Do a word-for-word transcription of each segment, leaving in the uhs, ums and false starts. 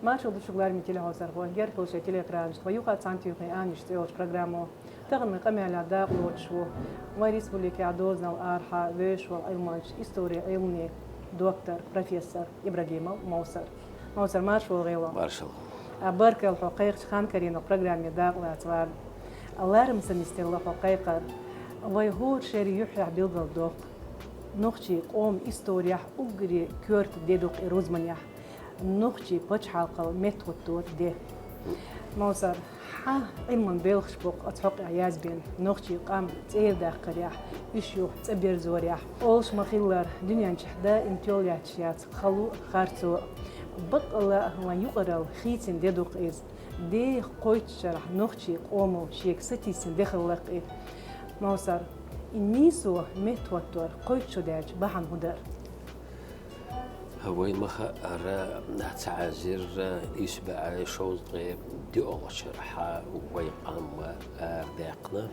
Маршал ду шуга, лараме телехьовсархой, герхалуш телеэкранаш тӀа вай юха цхьан туьйхин «Аннаш» цӀи йолча программо. Тахан вай къамаьла дакъа лоацаш ву вай республикехь дозанал арахьа вевзаш волу Ӏилманча, историн Ӏилманийн доктор, профессор Ибрагимов Мовсар. Мовсар, маршалла ву хьо. Маршалла. А, баркалла хьо кхайкхача хан карийнах программе дакъа лаца варна. Ларам сан йистелла хьо кхайкхар. Вай хӀора шера юьххьехь билгалдоккху нохчийн къоман исторехь уггаре коьрта де ду-кх и рузбанехь, нохчийн пачхьалкхал меттахӀуттор де. Мовсар, хьан Ӏилманан белхаш бу-кх оцу хьокъехь язбина, нохчийн къам цӀера даккхарехь, уьш юха цӀа берзорехь? Олуш ма-хиллара, дуьнен чохь даим тоьлла лаьтташ яц хало а, харцо а. Баккъалла а вайн юкъаралла хийцина де ду-кх иза. Деха кхойтта шарахь нохчийн къомо шега сатийсина де хилла-кх и. Мовсар, и нийсо меттахӀоттор кхойтта шо даьлча бахьана хӀун дара? Вай ма-хаъара, цхьа эзар исс бӀе шовзткъе диъалгӀачу шарахь вай къам арадаьккхина,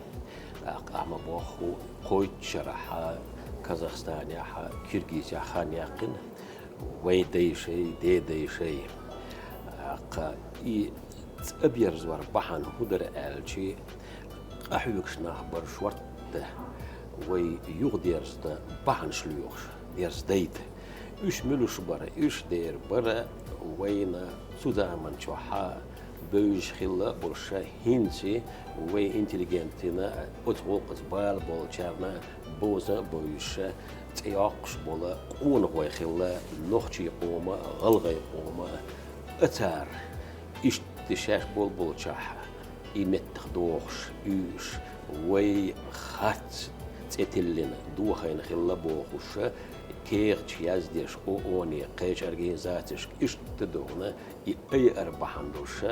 тӀаккха ма-бохху, кхойтта шарахь Казахстанехь, Киргизехь хан яьккхина вайн дайшай, дедайшай. ТӀаккха и цӀа берзор бахьана хӀун дара аьлча, къахьоьгуш нах бара шортта, вай юхадерза бахьанаш лоьхуш, дерза дайта. Уьш муьлш бара? Уьш дер бара вайна цу заман чохь бевзаш хилла а болуш, хӀинца вайн интеллигентийн оцу гӀуллакхаца бала болчарна бовза а бовзуш, цӀе йоккхуш болу къонахой хилла нохчийн къомо а, гӀалгӀайн къомо а. Цара иштта шаьш болболчохь и меттах дохуш, уьш вай харц цӀе тиллина, дохийна хилла бохуш, кехаташ яздеш ООН-е, кхечу организацешка, иштта догӀна и айар бахьана долуш,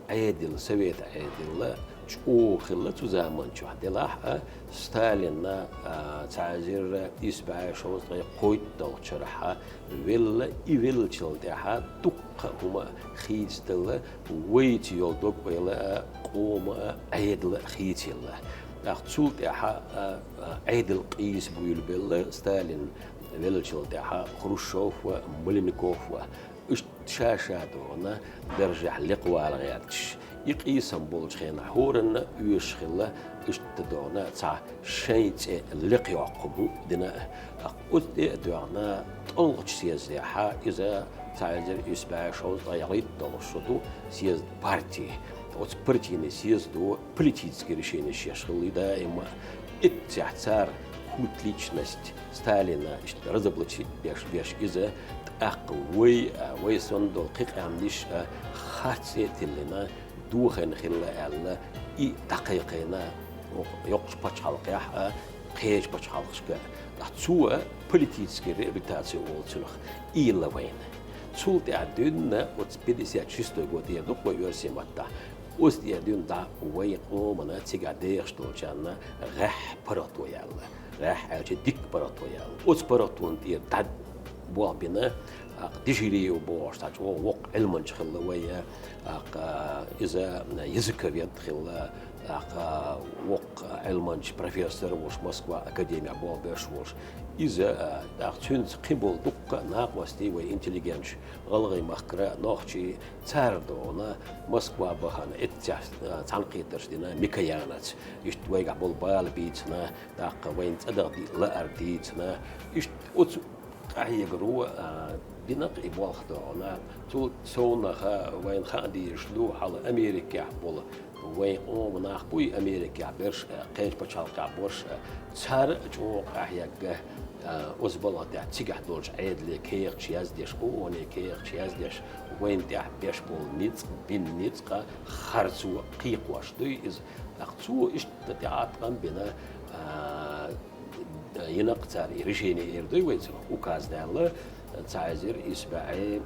Ӏедал, Совет Ӏедал чӀогӀа хилла цу заман чохь. Делахь а, Сталинна, а, цхьа эзар исс бӀе шовзткъе кхойтталгӀачу шарахь велла, и веллачул тӀаьхьа дуккха а хӀума хийцаделла, вайца йолу дог-ойла а, къомо а, Ӏедал а хийцаелла. ТӀаккха цул тӀаьхьа, а, а, Ӏедал къийса буьйлабелла Сталин веллачул тӀаьхьа Хрущёв а, Маленков а. Иштта ша-ша догӀна даржехь лекха вала гӀерташ. И къийсам болчу хенахь хӀоранна оьшуш хилла, иштта догӀна цхьа шайн цӀе лекха йоккху бу дина. Оцу тӀе а доьгӀна, тӀолгӀачу съездехь, иза цхьа эзар исс бӀе шовзткъе ялхитталгӀа шо ду, съезд партии. Оцу партийный съездо политический решенеш еш хилла даима. Эццехь цара хӀуьтту личность Сталина иштта разоблачить беш, беш иза, тӀаккха вай, а, вай санна долу кхин къаьмнаш а харц цӀе а тиллина, дохийна хилла аьлла, и дӀакхайкхийна йоккхачу пачхьалкхехь а, кхечу пачхьалкхашка а. Ткъа цо политическая реабилитация олу цунах, ийла вайна. Цул тӀаьхьа дуьйна оцу пятьдесят шестой год эр ду-кх вай оьрсийн маттахь. Оцу тӀе дуьйна дӀа вайн къомана цигахь дехаш долчарна гӀеххьа паргӀато яьлла. ГӀеххьа аьлча, дикка паргӀато яьлла. Оцу паргӀатонна тӀера дӀа болх бина, а, Деширёев бохуш цхьа чӀогӀа воккха Ӏилманча хилла вайн, а, иза языковед хилла, тӀаккха воккха Ӏилманча, профессор а волуш, Москва академехь болх беш а волуш. Иза, а, тӀаккха цуьнца кхин болу дуккха а накъостий вай интеллигенташ, гӀалгӀай махкара нохчий, цара догӀна Москва бахана, эццехь, а, цхьаьнакхетарш дина Микоянаца. Иштта вайгахь болу бала бийцина, тӀаккха вайна цӀа даха ди-, лаар дийцина. Иштта оцу къахьегаро, а, дина-кх и болх догӀна. Цул совнаха вайна хаа дезаш ду, хьала Америкехь болу вайн къоман нах буй Америкехь берш а, кхечу пачхьалкхехь берш а, цара а чӀогӀа къахьегна, а, оцу балха тӀехь цигахь долчу Ӏедале кехаташ яздеш, ООН-е кехаташ яздеш, вайна тӀехь беш болу ницкъ, бина ницкъ а, харцо а кхайкхош дуй иза. ТӀаккха цо иштта тӀеӀаткъам бина, а, йина-кх цара и решение, эр дуй вай цунах, указ даьлла, цхьа эзар исс бӀе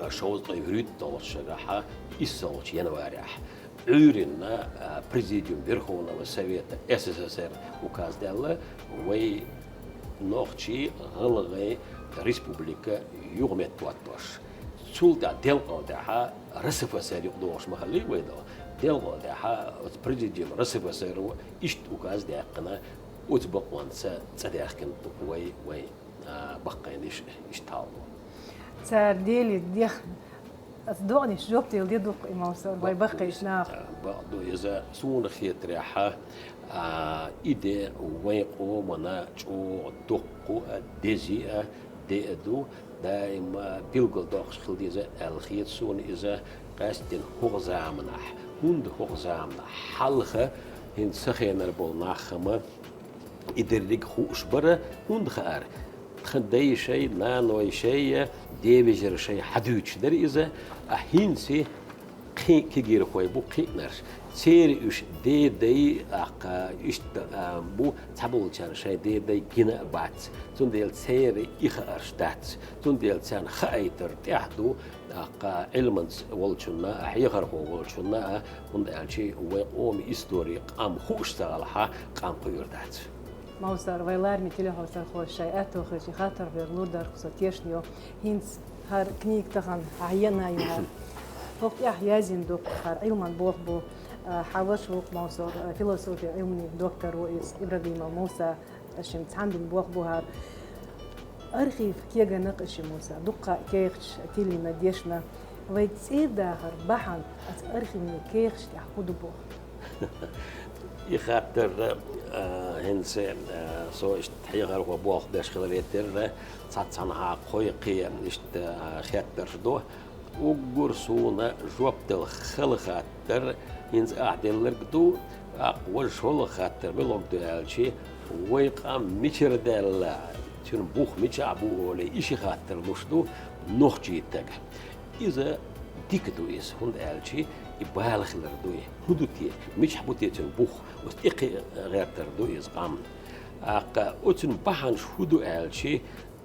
шовзткъе вуьрхӀитталгӀачу шарахь, иссалгӀачу январехь. Ӏуьйранна, а, Президиум Верховного Совета СССР указ даьлла, вай нохчий, гӀалгӀай республика юха меттахӀоттош. Цул тӀаьхьа делкъал тӀаьхьа РСФСР юкъадогӀуш ма хиллий вай до. Делкъал тӀаьхьа оцу Президиум РСФСР-о иштта указ даьккхина, оцу бакъонца цӀа даьхкина ду вай, вай, а, баккхийнаш иштта хьал ду. Цара дели дех-, Ас доӀанаш жоп дала де дукха, Мовсар, вай баккхийча наха. Бакъду, иза суна хетарехьа, а, и де вайн къомана чӀоагӀа дукха а, дези а де а ду, даим а билгалдоаккхаш хила деза аьлла хета суна иза, къаьстина хӀокху заманахь. ХӀунда хӀокху заманахь? Хьалха хӀинца сан хенара болу нах хӀама и дерриг а хууш бара, хӀунда хаьара? Тхан дайшай, нанойшай, девежаршай хьадуьйцуш дара иза, а хӀинца кхин кегийрхой бу кхиънарш. Церан уьш дедай, аккха, иштта, а, бу, цхьаболчарна шайн дедай гина а бац. Цундела церан и хаарш дац. Цундела царна хаийтар тӀехь ду, аккха, Ӏилманца волчунна а, хьехархо волчунна а, хӀунда аьлча вайн къоман истори къам хууш ца хилахь, къам кхуьур дац. Мовсар, вай лараме телехьовсархоша шайн аьтто хилча хаттар хьоьга лур дара-кх со, тешна ю. ХӀинца хӀара книга тахана хьаеана ю хӀара. ХӀокху тӀехь яздина ду-кх хӀара, Ӏилман болх бу, а, хьан ваша ву-кх, Мовсар, а, философин Ӏилманийн доктор ву иза, Ибрагимов Муса, шимма цхьаьна дина болх бу хӀара. Архив кеганехь а ши, Муса, дуккха а кехаташ тиллина, дешна. Вай цӀера дахар бахьана оцу архивни кехаташ тӀехь хӀун ду боху? И хаттар, а, хӀинца, а, со иштта хьехархо болх беш хиларе терра, цхьацца хьан кхойкхий иштта, а, хеттарш ду. Уггар суна жоп дала хала хаттар, хӀинца ахь делларг ду, тӀаккха важа шолгӀа хаттар муьлха ду аьлча, вай къам мичара даьлла, цуьнан бух мичахь бу олий, и ши хаттар луш ду нохчийн стага. Иза дика ду иза, хӀунда аьлча и бала хилар ду и. ХӀун ду те, мичахь бу те цуьнан бух, оцу тӀекхе гӀертар ду иза къам. ТӀаккха оцуьнан бахьанаш хӀун ду аьлча,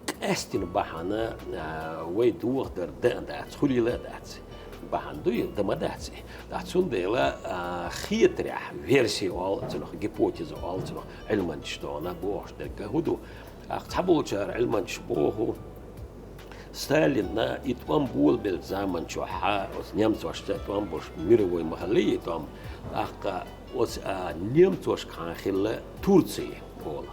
къаьстина бахьана, а, вай дохадар дан а дац, хуьлийла а дац. Бахьана ду и, дан ма дац и. ТӀаккха цундела, а, хетарехь, верси олу цунах, гипотеза олу цунах, Ӏилманчаш догӀна бохуш дерг хӀун ду? ТӀаккха цхьаболчара Ӏилманчаш боху, Сталина и тӀом болабеллачу заман чохь, оцу немцошца тӀом болуш, мировой ма хиллий и тӀом, тӀаккха оцу, а, немцошкахьа хилла Турция олу.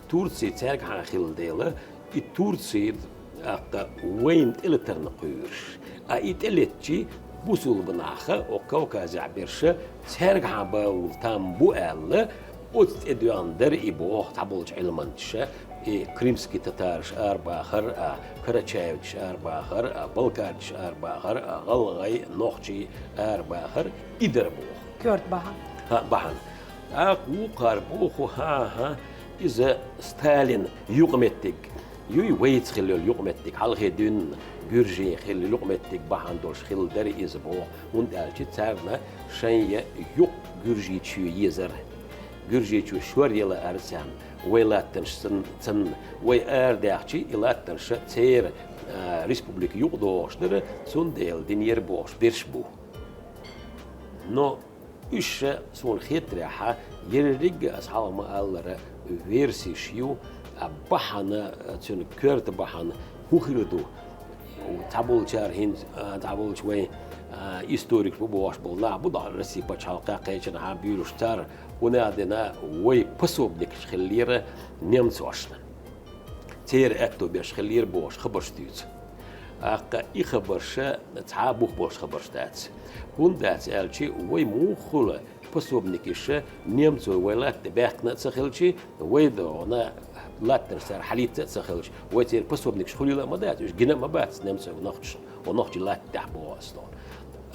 Турция цаьргахьа хилла дела, и Турция, тӀаккха, вайна тӀелатарна кхуьуш. А и тӀелеттачи бусулба наха, оха Кавказехь берша, цаьргахьа бан волу там бу аьлла, оцу тӀе доьгӀна дара и боху цхьаболчу Ӏилманчаша, и крымский татараш арабахар а, карачаевцаш арабахар а, балкарцаш арабахар а, гӀалгӀай, нохчий арабахар, и дара боху. Коьрта бахьана. ХӀаъ, бахьана. ТӀаккха вукхара боху, хӀан-хӀа, иза Сталин юкъаметтиг юй, вайца хилла йолу юкъаметтиг, хьалхе дуьйна гуьржийн хилла юкъаметтиг бахьана долуш хилла дара иза боху, хӀунда аьлча царна шайн юкъ Гуьржийчоь езара. Гуьржийчоь шор яла ара царна, вай латтанаш сан-, санна, вай арадаьхчи, и латтанаш церан, а, республика юкъадогӀуш дара, цундела динера бохуш берш бу. Но уьш ша суна хетарехьа, ерриг а аса хьалха ма-аллара версиш ю, а бахьана, цуьнан коьрта бахьана хӀун хир ду? Цхьаболчара хӀинца, а, цхьаболчу вайн, а, историкаш бу бохуш болу нах бу, дӀа Россия пачхьалкхехь кхечанхьа буьйлуш цара, хӀунда аьлла дина вай пособникаш хиллера немцошна. Церан аьтто беш хиллера бохуш хабарш дуьйцу. ТӀаккха и хабарш цхьа а бух болуш хабарш дац. ХӀунда дац аьлча, вай муха хуьлу пособникаш немцой вай латта тӀе баьккхина а ца хилча, вай догӀна латтанаш цара хьалийца а ца хилча, вай церан пособникаш хуьлийла а ма дац, уьш гина а ма бац немцой нохчашна, нохчийн латта тӀехь боху ас догӀна.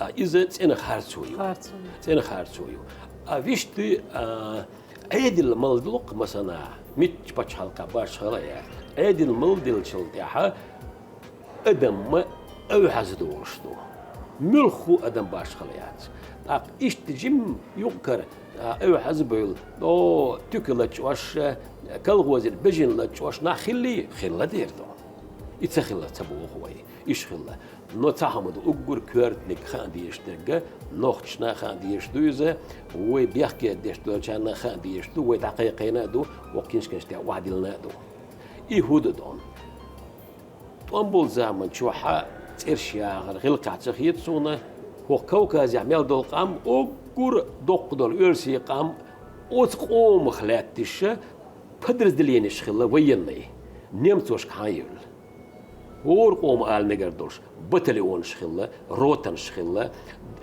А, иза цӀена харцо ю. Харцо ю. ЦӀена харцо ю. А вуьшта, а, Ӏедал малдалу-кх, масала, муьлххачу пачхьалкхехь башхала а яц. Ӏедал малделлачул тӀаьхьа адам ма оьвхьаза долуш ду. Муьлхха адам башхала яц. ТӀаккха иштта жимма юкъ-кара, а, оьвхьаза бевлла, о, туька лачкъош, колхозера бежана лачкъош нах хиллий? Хилла дера ду. И ца хилла ца боху вай. Иштта хилла. Но цхьа хӀума ду, уггар коьртаниг хаа дезаш дерг, нохчашна хаа дезаш ду иза, вай бехке деш долчарна хаа дезаш ду, вай дӀакхайкхийна а ду, вокху книжкаш тӀехь охьадиллина а ду. И хӀун ду дон? ТӀом болу заман чохь цӀераш яхар гӀиллакхехь ца хета суна, хӀокху Кавказехь мел долу къам уггар доккха долу оьрсийн къам оцу къомах лаьтташ подразделенеш хилла военный, немцошка хьан евлла. ХӀора къоман ала мегар долуш, батальонаш хилла, ротанаш хилла,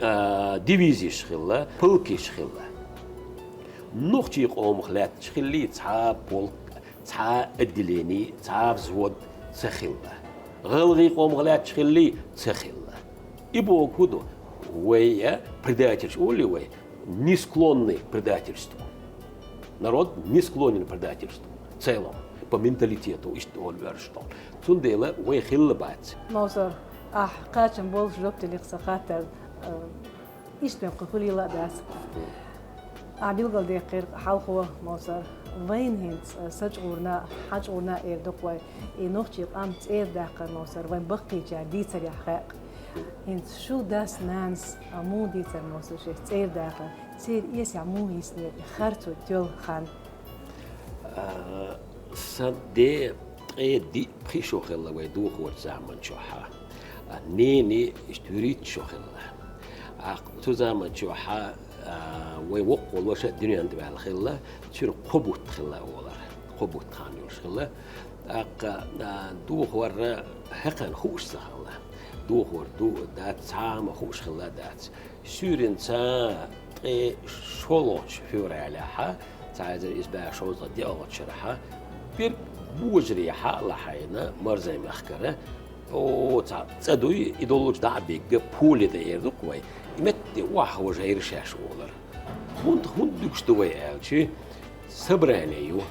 а, дивизеш хилла, полкеш хилла. Нохчийн къомах лаьтташ хиллий цхьа а полк, цхьа а отделени, цхьа а взвод ца хилла. ГӀалгӀайн къомах лаьтташ хиллий ца хилла. И бохург хӀун ду? Вай предательш олий вай, не склонны к предательству. Народ не склонен к предательству в целом, по менталитету, иштта олу ваьрша тхо. Цундела вай хилла бац. Мовсар, ахь кхачам болуш жоп делира сан хаттарна, э, иштта мел кхин хуьлийла а дац. Ахь билгалдаьккхира хьалхо, Мовсар, вайна хӀинца, э, сачӀурна, хьачӀурна эр ду-кх вай, и нохчийн къам цӀера даккхар, Мовсар, вайн баккхийчара дийцарехь хаьа. ХӀинца шун дас-нанас, а, муха дийцар, Мовсар, шайх цӀера дахар? Церан эсехь муха йиснера и харцо тоьлла хан? А, сан ден ткъе диъ-пхи шо хилла вай дохорчу заманчохь. А, ненан иштта вуьрхӀитта шо хилла. А, цу заманчохь, а, вайн воккхалла ваша а дуьнен тӀе ваьлла хилла, цуьнан кхо бутт хилла олура. Кхо бутт хан йолуш хилла. ТӀаккха, а, дохор хьекхан хууш ца хилла. Дохор ду, дац, цхьа а ма хууш хилла дац. Суьйранца ткъе шолгӀачу февралехь, цхьа эзар исс бӀе шовзткъе диъалгӀачу шарахь, берриг божарий хьа а лахьийна Марзайн-мехкара, о, цхьа цӀа дуй, и доллучу дӀа а бигга, поле тӀе эр ду-кх вай, и метте охьахожийра шаьш олура. ХӀунда, хӀунда дуьгуш ду вай аьлча, собрание ю.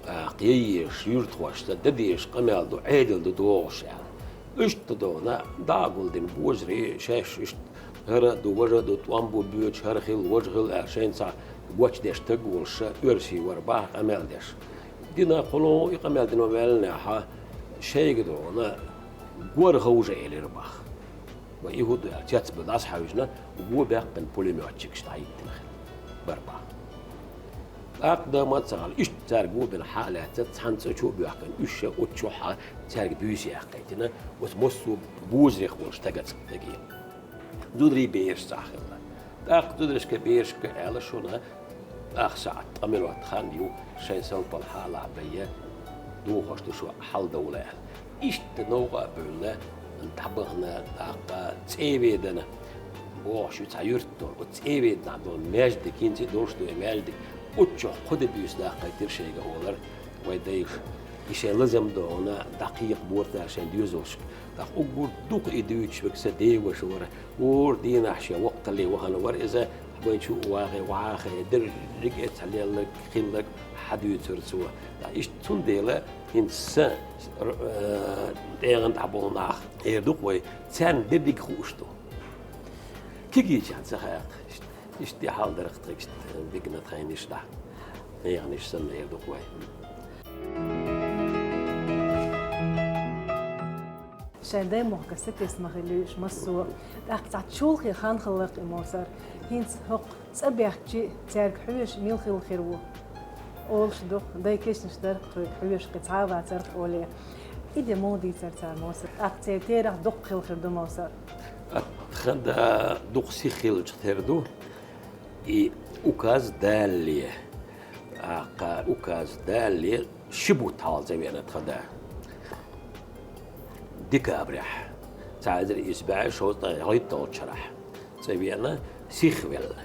ТӀаккха яйеш юьртахошца, дан дезаш къамел ду, Ӏедал ду догӀуш аьлла. Иштта дона, дӀа а гулдина божарий, шаьш иштта хӀара а ду, важа а ду, тӀом бу боьдуш, хӀара хила, важа хила аьлла, шайна цхьа гочдеш стаг а волуш, оьрсий вара боху къамел деш. Дина кхуьнан и къамел дина ваьллинехь, шайга дона, гора ховша элира боху. Ва и хӀун ду аьлла, цецбевлла дӀасахьаьвзина, вон баьккхина пулемётчикаш дӀахӀиттина хилла бара боху. ТӀаккха дан ма ца хилла, иштта цаьрга вон бина хьа а лаьцна, цхьана цӀа чу а боьхкина, уьш ша оцу чохь цаьрга буьйса яьккхийтина, оцу массо а божарех волчу стагца дагийна. Зударий, бераш цхьаъ хилла. ТӀаккха зударшка, берашка аьлла шуна, ах сахьт, ткъа минот хан ю, шайн салпалла хьалахь байя, духуш ду шу, хьаладовла аьлла. Иштта новкъа а бевлла, дӀабахана, тӀаккха ЦӀе-Ведана бохуш ю цхьа юрт долу. Оцу ЦӀе-Веданахь долу маьждиг, хӀинца а долуш ду и маьждиг. Оцу чохь кхо де буьйса даккхийтира шайга олура вайн дайша. И шайн лазам дона дӀакхайкхабора цара шайн доьзалшка. ТӀаккха уггар дукха и дуьйцуш верг сан деваша вара. ХӀора дийнахь шен воккхалле вахана вара иза, вайн чу а вагӀе, вахьа а хе, дерриг а цхьа лелларг, хилларг хьадуьйцура цо. Ткъа иштта цундела хӀинца сан, э, тӀегӀан тӀехь болу нах эр ду-кх вай, царна дерриг хууш ду. Кегийчарна ца хаьа-кх. Иштта, иштта и хьал дара-кх тхайга, иштта дигна тхайнаш дӀа. НегӀанаш санна эр ду-кх вай. Шайн даймохка сатесна ма хила уьш массо а. ТӀаккха цхьа чолхе хан хилла-кх и, Мовсар. ХӀинца хӀокху цӀа баьхкича цаьрга хьоьжуш мила хилла хир ву? Олуш ду-кх, дай кешнаш дара-кх тхоьга хьоьжуш, кхин цхьа а вацара-кх олий. И де муха дийцара цара, Мовсар? ТӀаккха церан терахь дуккха хилла хир ду, Мовсар. Тхан да дукха сиха хиллачух тера ду. И указ далале, а, кхара указ далале ши бутт хьалха цӀа веана тхан да. Декабрехь, цхьа эзар исс бӀе шовзткъе ялхитталгӀачу шарахь цӀа веана, сихвелла.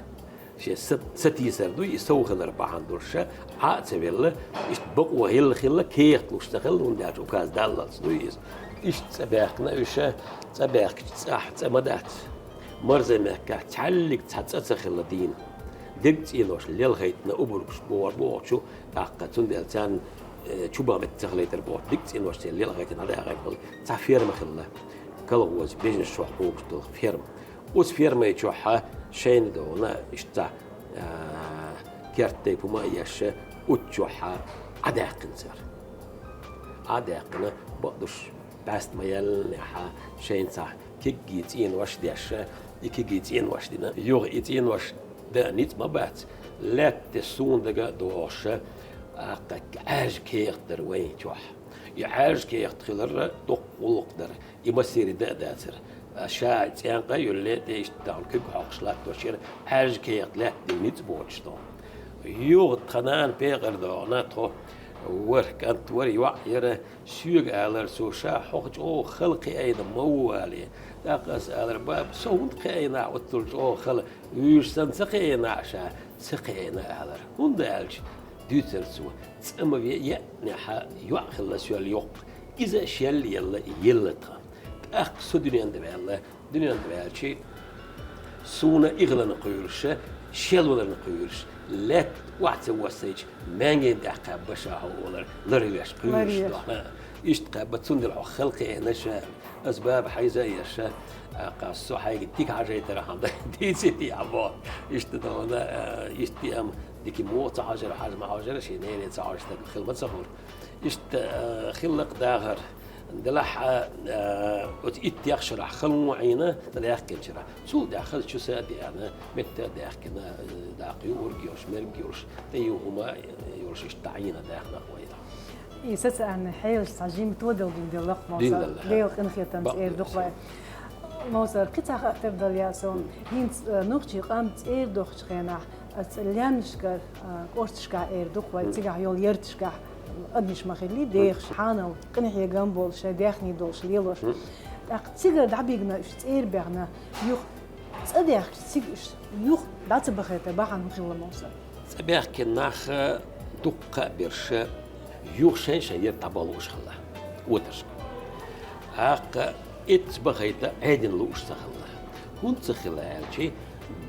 Шен са-, сатийсар ду, и сов хилар бахьана долуш, Ӏа а ца велла, иштта бакъо хилла-хилла, кехат луш ца хилла, хӀунда аьлча указ даллалц ду иза. Иштта цӀа баьхкина уьш, цӀа баьхкича цӀахь цӀа ма дац. Марзан-мехкахь цхьаьллиг цхьа цӀа ца хилла дийна. ДегцӀенош лелхайтина обаргаш бохура бохучу, тӀаккха цундела царна, э, чу бан меттиг ца хилийтира боху, дегцӀенош церан лелхайтина дӀадахар хилла. Цхьа ферма хилла, колхоз, бежнаш чохь кхобуш долу ферма. Оцу фермай чохь шайна дона иштта, а, керт тайпа хӀума а еш, оцу чохь Ӏа даьккхина цара. Ӏа даьккхина, бакъдуш баьст ма яьллинехь, шайна цхьа кегий цӀенош деш, и кегий цӀенош дина. Юха и цӀенош дан ницкъ ма бац, лаьтта тӀе суна дага а дохуш, а, кхаьчча Ӏаьржа кехат дара вайн чохь. И Ӏаьржа кехат хилар доккха гӀуллакх дара. И массеран дан а дацара. Ша цӀенкъа а йолле, тӀе иштта тахана куьг хьокхуш латтош яра, Ӏаьржа кехат лаьтта дина ницкъ боцуш тхо. Юха тхан нана пекъар дохана тхо, Вар, кӀант вар, йоӀ яр, соьга аьлар цо, ша хьох чӀогӀа хала кхиайна ма ву, аьле. ТӀаккха ас аьлар: «Баба, со хӀунда кхиайна оццул чӀогӀа хала? Вуьйш санна ца кхиайна ша?» «Ца кхиайна», — аьлар. «ХӀунда?» — аьлча, дуьйцар цо: «ЦӀа ма ве, яъни хьа йоӀ хилла соьл йоккха. Иза шел елла, елла тха. ТӀаккха со дуьнен тӀа ваьлла, дуьнен тӀа ваьлча, суна игӀалан кхуьйруш, шелваларна кхуьйруш, лаьтта охьа ца воссийча, маьнге тӀехь кхаьбба ша хьо олар, ларвеш кхуьйруш». Ларвеш. Иштта кхаьбба, цундела хьох хала кхиайна ша. Ас баба хьайза а еш, а, кхас со хьайга дика хьажайтар хьан дийцитий хьан бо. Иштта дона, а, иштта ам дика мо ца хьожар, хьажа ма хьожар, ший нене ца хьожа стаг хила ма ца хӀур. Иштта, а, хиллакх дахар. Делахь, а, а, оцу итт техшарахь хала вон Ӏийна, тӀадаьхкинчарахь. Цул тӀаьхьа хаза чу са а деана, метта а даьхкина, а, даккха юург йолуш, мерг йолуш, тӀе ю хӀума йолуш, иштта дӀаӀийна даьхна вай. И социальный хьелаш цхьа жимма тодалла дина делла-кх, Мовсар. Дина делла. Дела къинхетам цӀера дукха вай. Мовсар, кхин цхьа хаттар дала яа со. ХӀинца, э, нохчий къам цӀера дохучу хенахь, оцу лаьмнашкара, э, кӀошташкахь эр ду-кх вай, цигахь йолу ярташкахь адамаш ма хилли, дехаш, хьанал, къинхьегам болуш, шайн даьхний долуш лелош. ТӀаккха цигара дӀабигна уьш цӀера баьхна, юха цӀа даьхкича цига уьш юха дӀа ца бахийта бахьана хӀун хилла, Мовсар? ЦӀа баьхкина нах дуккха а берш юха шайн-шайн ярташка дӀабаха лууш хилла, отаршка. ТӀаккха эцца бахийта Ӏедина лууш ца хилла. ХӀунда ца хилла аьлча,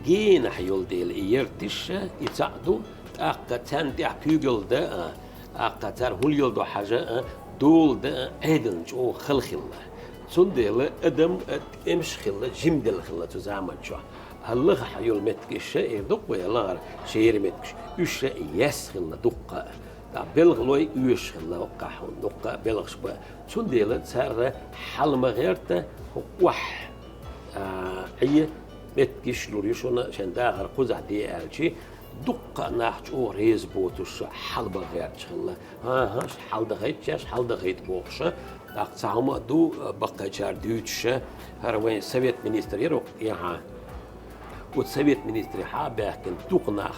генахь йолу дела и ярташ, и цхьаъ ду, тӀаккха царна тӀехь куьйгалла дан а, тӀаккха цара хӀун леладо хьажа а, дола дан а Ӏедална чӀогӀа хала хилла. Цундела адам а, тӀемаш а хилла, жимделла хилла цу заманчохь. ХӀара лахахь йолу меттигаш, эр ду-кх вай, лахара шера меттигаш, уьш яьсса хилла дуккха а. ТӀаккха белхалой оьшуш хилла, хӀокхахь хӀума дуккха а белхаш бан. Цундела цара хьал ма гӀерта, хӀокху охьа, а, Ӏе меттигаш лур ю шуна, шайн дахар кхузахь де аьлча, дуккха а нах чӀогӀа реза боцуш хьал бан гӀерташ хилла. ХӀан-хӀа, хьал дахийта, шаьш хьал дахийта бохуш, тӀаккха цхьа хӀума а ду, баккхийчара дуьйцуш, хӀара вайн совет министр яра ву, эхьа. Оцу совет министрехьа а баьхкина дукха нах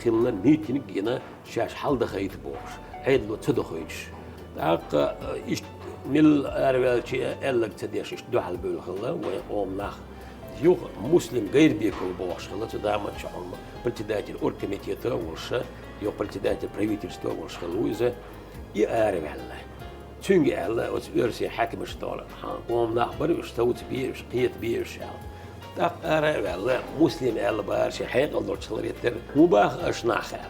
хилла, митинг а гина, шаьш хьал дахийта бохуш, Ӏедало ца дохуьйтуш. ТӀаккха, э, иштта милла араваьлча а аьлларг ца деш, иштта дуьхьал бевлла хилла вайн къоман нах. Юха Муслим Гайрбеков бохуш хилла, цу заманчохь председатель оргкомитета а волуш, юха председатель правительства а волуш хилла ву иза, и араваьлла. Цуьнга аьлла оцу оьрсийн хьаькамашна: «Хьан къоман нах бара уьш, совцабе уьш, кхетабе уьш», — аьлла. ТӀаккха ара а ваьлла, Муслима аьлла бара шен хьекъал долчу хиларе терра: «ХӀун баха аша нах?» — аьлла.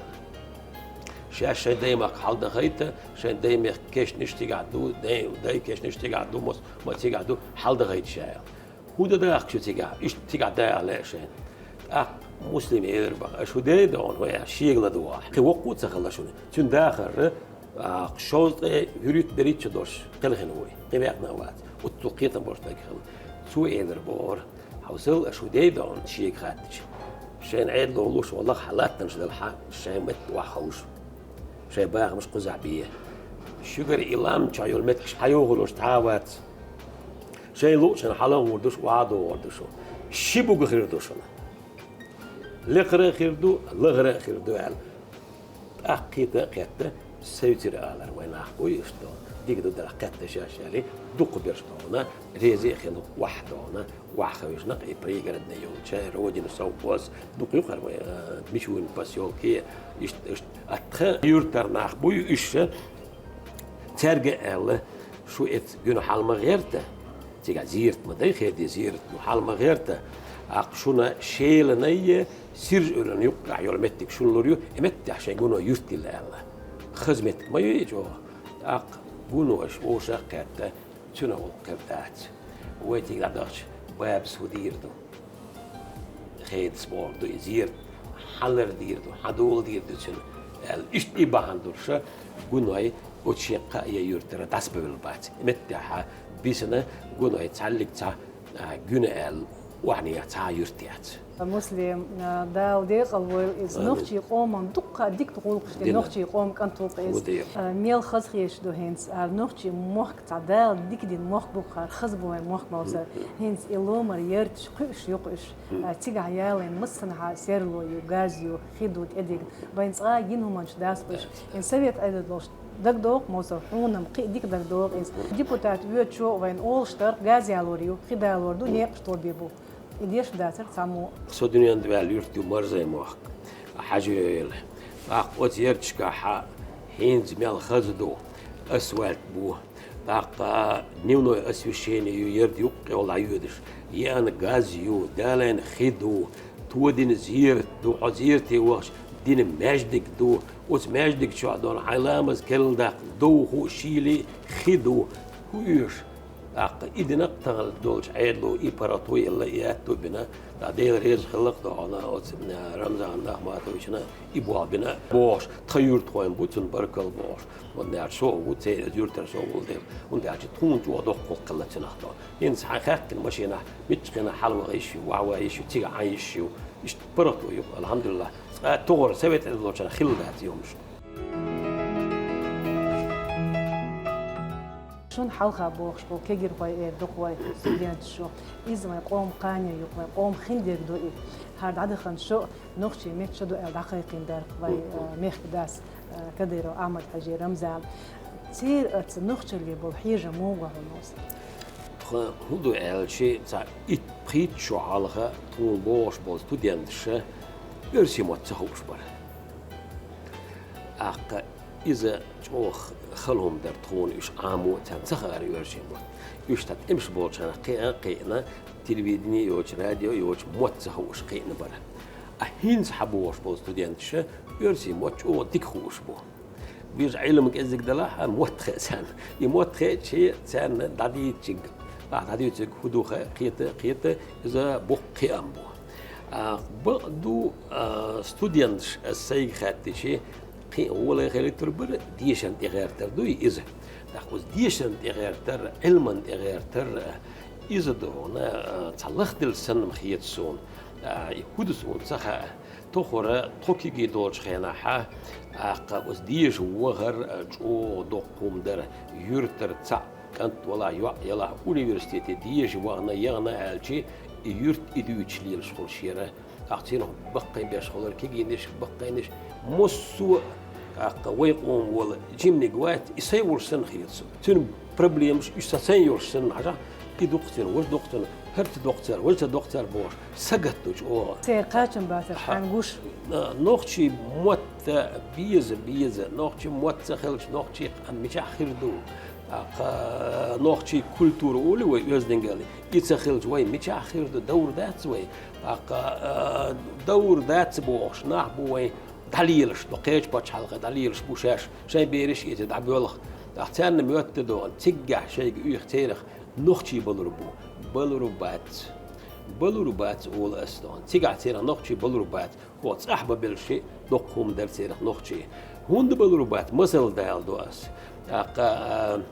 «Шаьш шайн даймахка хьал дахийта, шайн даймехкан кешнаш цигахь ду, дай, дай кешнаш цигахь ду, мос-, ма цигахь ду, хьал дахийта ша», — аьлла. «ХӀун дан дахка шу цигахь? Иштта цигахь даха лаьа шайна». ТӀаккха Муслима элира боху: «Аша хӀун дайа догӀу хӀун аьлла, шега ладугӀу ахь? Кхин воккха а ца хилла шуна». Цуьнан дахар, а, шовзткъе вуьрхӀитта берхӀитта шу долуш кхелхина вуй, кхин ваьккхина а вац. Оццул кхетам болуш стаг хилла. Цо элира бохура: «Хьовсал, аша хӀун дайа догӀу шега хаьттича. Шайна Ӏедало луш ван лаха хьан латтанаш делахь, шайн метта охьаховша. Шайн бахамаш кхузахь бе. Шуьгара и лам чохь йолу меттигаш хьан йохур долуш цхьа а вац. Шайн луучунна хьала а гӀур ду шу, охьа а догӀур ду шу. Ши буга хир ду шуна. Лекхара а хир ду, лахара а хир ду», — аьлла. ТӀаккха кхета а кхетта, севцира алар: «Вайн нах буй иштта догӀу. Дика ду делахь кхетта шаьш», — аьлла, дукхахберш догӀу, реза а хилла, охьа догӀу, охьахевшина и Пригородный йолчу, Родина совхоз, дукха ю хӀара вайн, э, Мичурин посёлке, иштта, иштта. А тхан юьртара нах буй уьш, цаьрга а аьлла: «Шу эцца гуьна хьал ма гӀерта, цигахь зерат ма дай, хеде зерат ду, хьал ма гӀерта, тӀаккха шуна Шеланай, Сиржа-Эвлан юккъехь йолу меттиг шуна лур ю, и меттехь шайн гуно юьртилла», — аьлла. Хаза меттиг ма ю и чӀогӀа. ТӀаккха гуноша вовшах а кхетта, цуьнан гӀуллакх хир дац. Вай цига дӀадахча, бабас хӀун дийр ду? Хедас бохург ду и, зерат хьан лардийр ду, хьан доладийр ду цуьнан, аьлла. Иштта и бахьана долуш, гуной оцу шен кхаа юьртара дӀасабевлла бац. И меттехь бисина гуной цхьаллиг цхьа, а, гуьна аьлла, охьанехьа цхьа а юрт яц. Муслим, а, Дала декъал войла иза. Амин. Нохчийн къоман дуккха а дика гӀуллакхаш дина. Дина. Нохчийн къоман кӀант ву-кх иза. Ву дера. А, мел хаза хеташ ду хӀинца, а, нохчийн мохк цхьа Дала дика дина мохк бу-кх хӀара, хаза бу вайн мохк, Мовсар. Мгм. ХӀинца и ломара ярташ кхуьуш ю-кх уьш. Мгм. А, цигахь ялийна массанхьа серло ю, газ ю, хи ду тӀедигна. Вайн цкъа а йина хӀуманаш дац уьш. Дац. ХӀинца совет Ӏедал долуш ДагадоагӀа, Мовсар, хьона-м кхы а дика дагадоагӀа иза. Депутат воьдучо вайна олуш дар, газ ялор ю, хи далор ду, некъаш тоби бу. И деш дацар цхьаммо. Со дуьнен тӀа ваьлла юрт ю Марзай-Мохк, Хьажи-Эвла. ТӀаккха оцу ярташкахь хӀинца мел хаза ду, асфальт бу. ТӀаккха дневное освещение ю, ярда юккъехула дӀайоьдуш. Еана газ ю, далийна хи ду, тодина зерат ду, хьо зерате вахча дина маьждиг ду. Оцу маьждига чохь долу хьайн ламаз керла даккха довхо, шийла хи ду. ХӀун оьшу? ТӀаккха и дина-кх тахана долчу Ӏедало, и паргӀато елла, и аьтто бина. ТӀаккха Дела реза хилла-кх тахана оцу, м, Рамзан Ахматовична и болх бина бохуш, тхан юьртахойн бу цунна баркалла бохуш. Вон аьлча со а ву, церан юьртара со а ву дела. ХӀунда аьлча тхуна чӀогӀа доккхал хилла цунах тахана. ХӀинца хьайн хаьттина машинахь, миччахьа хьалаваха йиш ю, охьаваха йиш ю, цигахь Ӏан йиш ю. Иштта паргӀато ю-кх, алхьамдулиллахӀ. Цкъа а тохара совет Ӏедалчарна хилла дац и хӀумнаш. Шуна хьалха бохуш болу кегирхой эр ду-кх вай, студенташ шу. Иза вайн къоман кхане ю-кх, вайн къоман хиндерг ду и. ХӀара дӀадахана шо нохчийн меттан шо ду аьлла дӀакхайкхийна дара-кх вай, а, мехкан дас, а, Кадыров Ахьмад-Хьаьжин Рамзана. Церан оцу нохчалле болу хьежам муха го хьуна, Мовсар? Тхан хӀун ду аьлча, цхьа итт-пхийтта шо хьалха тхуна богӀуш болу студенташа оьрсийн мотт ца хууш бара. ТӀаккха иза чӀогӀа хала хӀума дара тхуна, уьш Ӏамо а царна ца хаьара оьрсийн мотт. Уьш цхьа тӀемаш болчарна кхиа а кхиъна, телевидени а йоцуш, радио а йоцуш, мотт ца хууш кхиъна бара. А хӀинца хьан богӀуш болу студенташа оьрсийн мотт чӀогӀа дика хууш бу. Уьш Ӏилма кӀезиг далахь а, мотт хаа царна. И мотт хеача, царна дӀадийцичиг, ахь дӀадуьйцург хӀун ду ха-, кхета, кхета, иза боккха кхиам бу. А, бакъ ду, а, студенташ, ас сайга хаьттича, кхин а гӀоле хилийтур бара, дешарна тӀегӀертар дуй иза. ТӀаккха оцу дешарна тӀегӀертар, Ӏилманна тӀегӀертар, иза ду хьуна, а, цхьа лахделла санна ма хета суна. А, и хӀун ду суна ца хаьа. Тохара тхо кегий долчу хенахь, тӀаккха оцу деша вахар, а, чӀогӀа доккха хӀума дара, юьртара цхьаъ кӀант валахь, йоӀ ялахь, университете деша вахана, яхана аьлча, и юрт и дуьйцуш лелаш хуьлуш яра. ТӀаккха церан баккхий беш хилар, кегийнаш, баккхийнаш, массо а, тӀаккха вай къоман волу жиманиг вац, и сайн волуш санна хета суна. Цуьнан проблемаш, уьш сан сайн йолуш санна хьажахь, и дукха цуьнан, важа дукха цуьнан, хӀара ца доккху цара, важа ца доккху цара бохуш, сагатдо чӀогӀа. Церан кхачам бацар, хьан гуш? А, нохчийн мотт беза, беза, нохчийн мотт ца хилча, нохчийн къам мичахь хир ду? ТӀаккха нохчийн культура олий вай оьздангаллин, и ца хилча, вай мичахь хир ду, довр дац вай? ТӀаккха, а, довр дац бохуш нах бу вайн дӀалелаш, до кхечу пачхьалкхе дӀалелаш бу шаьш, шайн бераш а эций дӀабоьлху. ТӀаккха царна моьтту дохана, циггахь шайга оьху церах нохчий балур бу. Балур бац. Балур бац, олу ас дохана. Цигахь церах нохчий балур бац. Хьо цӀахь бан белши, доккха хӀума дара церах нохчий. ХӀунда балур бац, масал дала до ас. ТӀаккха, а,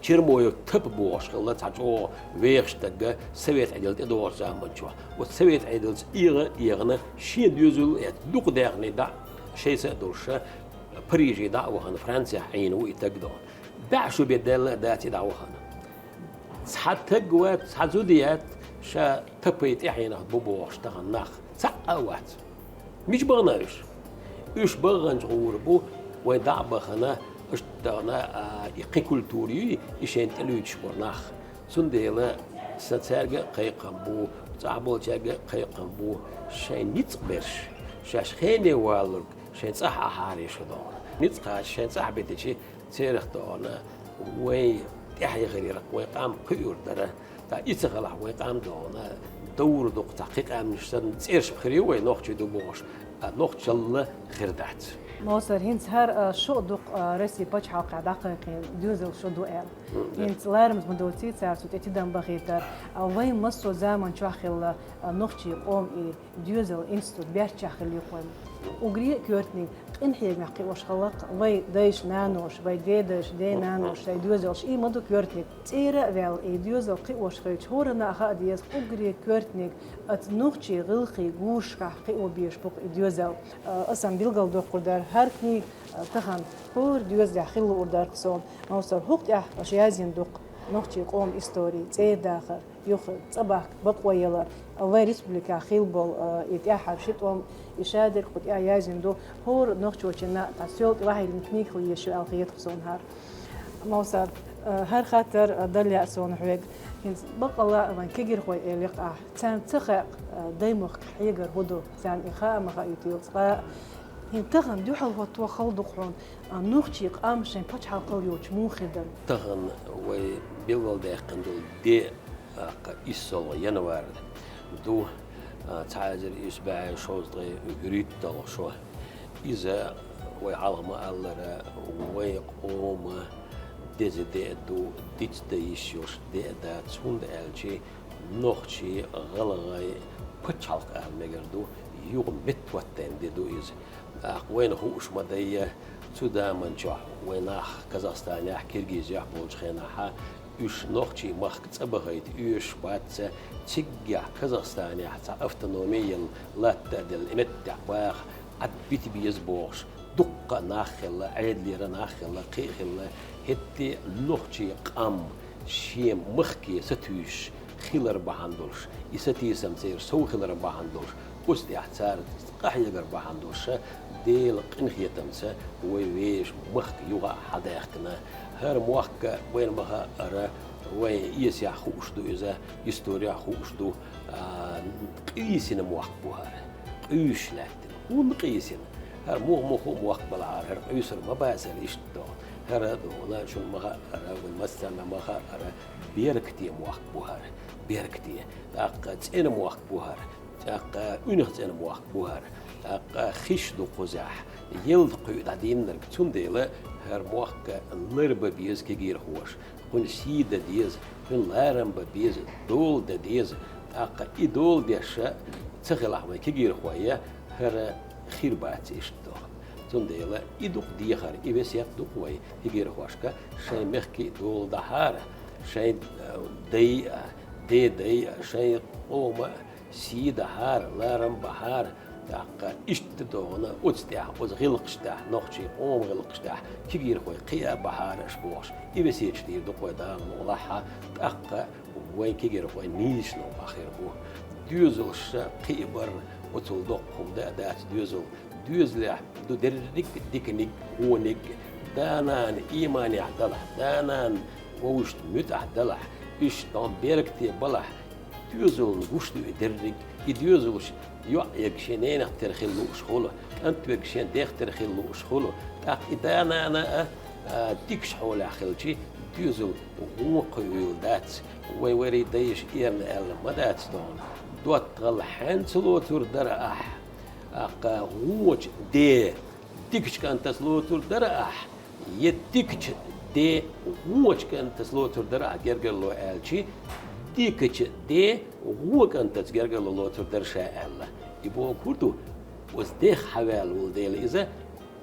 Чермоев Тапа бохуш хилла цхьа чӀогӀа вехаш стаг совет Ӏедал тӀедогӀучу заманчохь. Оцу совет Ӏедалца эгӀа а эгӀана, шен доьзал а эцна, дукха даьхни дӀа а, шайца а долуш, Париже дӀа а вахана, Францехь Ӏийна ву и стаг дохана. БӀе шо бен даьлла а дац и дӀавахана. Цхьа стаг вац, цхьа зуда яц, ша Тапай тӀаьхьенах бу бохуш тахана нах. Цхьаъ а вац. Мича бахана уьш? Уьш баханчу гӀур бу, вай дӀа а бахана, уьш дахана, а, и кхин культура юй, и шайна тӀелуьйтуш бу нах. Цундела сан цаьрга а кхайкхам бу, цӀахь болчаьрга а кхайкхам бу, шайн ницкъ берш, шаьш хене валург, шайн цӀахь Ӏахьара шу дохана. Ницкъ кхача шайн цӀахь битичи, церах дохана, вай тӀаьхье хир яра, вай къам кхуьур дара. Ткъа и ца хилахь, вай къам дохана, довр дукха цхьа кхин къаьмнаш санна, цӀераш хир ю вай нохчий ду бохуш, а нохчалла хир дац. Мовсар, хӀинца хӀара, а, шо а дукха, а, Россия пачхьалкхехь дӀакхайкхийна доьзал шо ду аьлла. ХӀинца ларамаза ма доций цара цу тӀе тидам бахийтар. А вайн массо а заман чохь хилла, а, нохчийн къоман и доьзал институт баьрччехь хилла ю-кх вайн. Уггаре а коьртаниг къинхьегамехь кхиош хилла-кх вай дайша, наноша, вай дедайша, ден-наноша, шайн доьзалш, и ма ду коьртаниг. ЦӀера а ваьлла, и доьзал кхиош хилча, хӀоранна а хаа деза, уггаре коьртаниг оцу нохчийн гӀиллакхийн гушашкахь кхио безаш бу-кх и доьзал. А, аса-м билгалдоккхур дара, хӀара книга, а, тахана хӀора доьзалехь хила луур дара-кх суна. Мовсар, хӀокху тӀехь аша язйина ду-кх нохчийн къоман истори, цӀера дахар. Юха цӀабахка бакъо ялар, вай республикехь хилла болу, а, и тӀаьххьара ши тӀом, и шадерг кху тӀехь яздина ду, хӀора нохчочунна цхьа соьл тӀе вахьийна книга хила езаш ю аьлла хета-кх суна хӀара. Мовсар, а, хӀара хаттар, а, дала лаьа суна хьоьга. ХӀинца баккъалла а вайн кегирхой элира-кх ахь, царна ца хаьа-кх, а, даймохк хьегар хӀун ду, царна и хаа а ма хаьа уьйтуьйлаца. ХӀинца тахана дуьхьал хӀотто хала ду-кх хьуна, а, нохчийн къам шайн пачхьалкхал йоцуш муха хир дара? Тахана вай билгалдаьккхина долу де а, кху иссалгӀа январь ду, а, цхьа эзар исс бӀе шовзткъе вуьрхӀитталгӀа шо. Иза вай хьалха ма-аллара, вай къоман деза де а ду, диц дан йиш йолуш де а дац, хӀунда аьлча нохчийн, гӀалгӀайн пачхьалкх ала мегар ду, юха меттахӀоттийна де ду иза. ТӀаккха вайна хууш ма дайя, цу заманчохь вай нах Казахстанехь, Киргизехь болчу хенахь, уьш нохчийн махка цӀабахийта оьшуш бац, циггахь Казахстанехь цхьа автономи елла латта а делла, и меттехь баха, Ӏад бита беза бохуш, дуккха а нах хилла, Ӏедалера нах хилла, кхин а хилла, хӀетте а нохчийн къам шен махке сатуьйсуш хилар бахьана долуш, и сатийсам церан сов хилар бахьана долуш, оцу тӀехь цара къахьегар бахьана долуш, Делан къинхетамца вай вешан махка юха а хьадаьхкина. ХӀара мохк вайна ма-хаъара, вайн эсехь хууш ду иза, исторехь хууш ду, а, къийсина мохк бу хӀара, къуьйсуш лаьттина. ХӀунда къийсина? ХӀара муха-муха а мохк балахьара, хӀара къуьйсур ма бацара иштта догӀу. ХӀара а догӀу, шуна ма-хаъара, вайн массарна ма-хаъара, беркате мохк бу хӀара, беркате. ТӀаккха цӀена мохк бу хӀара, тӀаккха уьнах цӀена мохк бу хӀара, тӀаккха хиш ду кхузахь, ялта кхуьу дӀадийннарг, цундела хӀара мохк ларбан беза кегийрхоша, кхуьнан сий дан деза, кхуьнан ларам бан беза, дола дан деза, тӀаккха и дола деш ца хилахь вайн кегийрхой, хӀара хир бац иштта догӀу. Цундела и ду-кх дехар, и весет ду-кх вай кегийрхошка, шайн мехкан дола дахьара, шайн, а, дай а, ден дай а, шайн къоман сий дахьара, ларам бахьара, тӀаккха иштта догӀу оцу тӀехь, оцу гӀиллакхаш тӀехь, нохчийн къоман гӀиллакхаш тӀехь кегийрхой кхиа а бахьара аша бохуш, и весеташ дийр ду-кх вай Дала мукъалахь, тӀаккха вайн кегийрхой нийсачу новкъахь хир бу. Доьзалш кхиабар, оцул доккха хӀума дан а дац доьзал. Доьзалехь ду дерриг а диканиг, вониг, да-нана ийманехь далахь, да-нана вовшашна муьтӀахь далахь, уьш догӀу беркате балахь, доьзална гуш ду и дерриг. И доьзалш йоӀ ерг шен ненах тера хила лууш хуьлу, кӀант верг шен дех тера хила лууш хуьлу. ТӀаккха и да-нана а, а, дикачу хьолехь хилча, доьзал гӀо кхуьйла дац. Вайн варий-дайша эрна аьлла ма дац тхуна: «ДоттагӀалла хьаьнца лоцур дара ахь?» ТӀаккха гӀочу ден дикачу кӀантаца лоцур дара ахь, я дикачу ден гӀочу кӀантаца лоцур дара ахь гергарло аьлча, дикачу ден гӀо кӀантаца гергарло лоцур дара ша аьлла. И бохург ду, оцу дех хьаваьлла волу дела иза,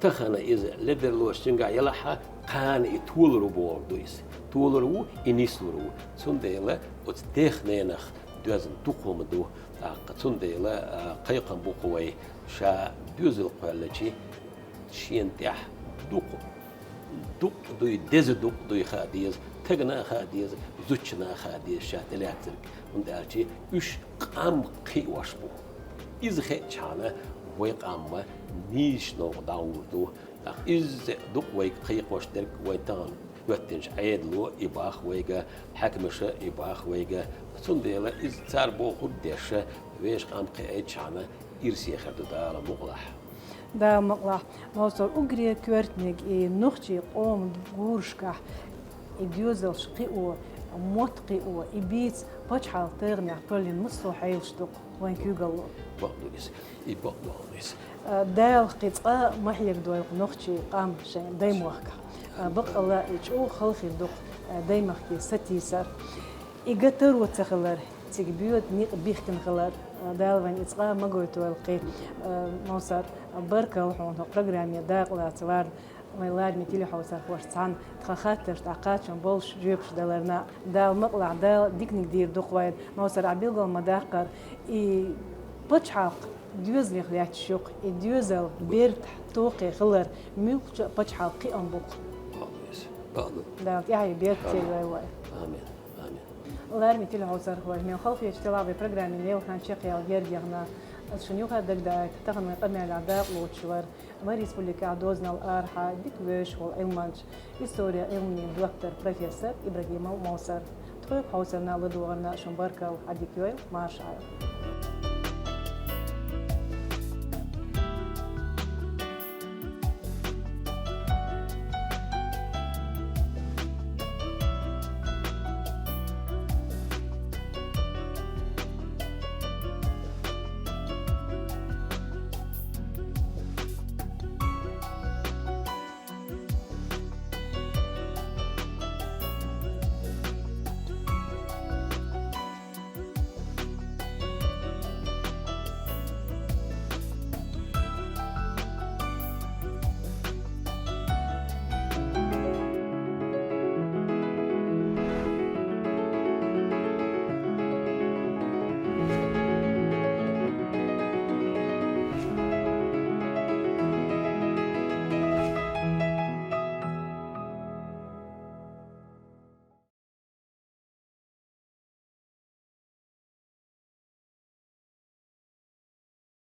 тахана иза ледарло цуьнгахь ялахь а, кхана и толур ву бохург ду иза. Толур ву, и нислур ву. Цундела оцу дех-ненах доьзна дукха хӀума ду, тӀаккха цундела, а, кхайкхам бу кху вай, ша доьзал кхоьллича, шена тӀехь дукха, дукха дуй, деза дукха дуй хаа деза, тагана а хаа деза, зудчунна а хаа деза ша тӀелаьцнарг, хӀунда аьлча уьш къам кхиош бу. Иза хиъчахьана, вай къам нийсачу новкъа дӀагӀур ду. ТӀаккха иза дукха вайга кхайкхош дерг вай тахана хӀоьттинчу Ӏедало и боху вайга, хьаькамаша и боху вайга. Цундела иза цара бохург деш, вешан къам кхиийчахьана, ирсе хир ду Дала мукъалахь. Дала мукъалахь, Мовсар, уггаре коьртаниг и нохчийн къоман гурашкахь и доьзалш кхио, мотт кхио, и бийца пачхьалкхан тайгӀанехь кхоьллина массо а хьелаш ду-кх вайн куьйгалло. Бакъ ду иза, и бакъ ду иза. А, Дала кхин цкъа а ма хьегадойла-кх нохчийн къам шайн даймохкахь. А, баккъалла и чӀогӀа хала хир ду-кх, а, даймахке сатийсар. И ган таро ца хилар, цига боьду некъ бихкина хилар, а, Дала вайна и цкъа а ма гойтойла-кх. А, Мовсар, баркалла хьуна хӀокху программе дакъалаца варна. Вайн ладаме телехьовсархошца цхьаьна тхан хаттаршна кхачам болуш жоьпаш даларна. Дала мукъалахь, Дала диканиг дийр ду-кх вайна. Мовсар, ахь билгал ма-даккхара, и пачхьалкх доьзалех лаьтташ ю-кх, и доьзал бертахь, токхе хилар муьлххачу а пачхьалкхан кхиам бу-кх. Бакъ ду иза, бакъ ду. Дала тӀаьхье беркате йойла вай. Амин. Амин. Лараме телехьовзархой, мел халхеча телаве программе лелхан чекхъял гердехна. Аз шун юха дагдаайт, тахан вай къамаьла дакъа лоцуш вар ма республика дозанал архьа дик веш вол Ӏилманч, история Ӏилманийн доктор, профессор Ибрагимов Мовсар. Тхойк хьовсарна ладугӀарна шун баркал, Ӏадик йойла, марша Ӏайла.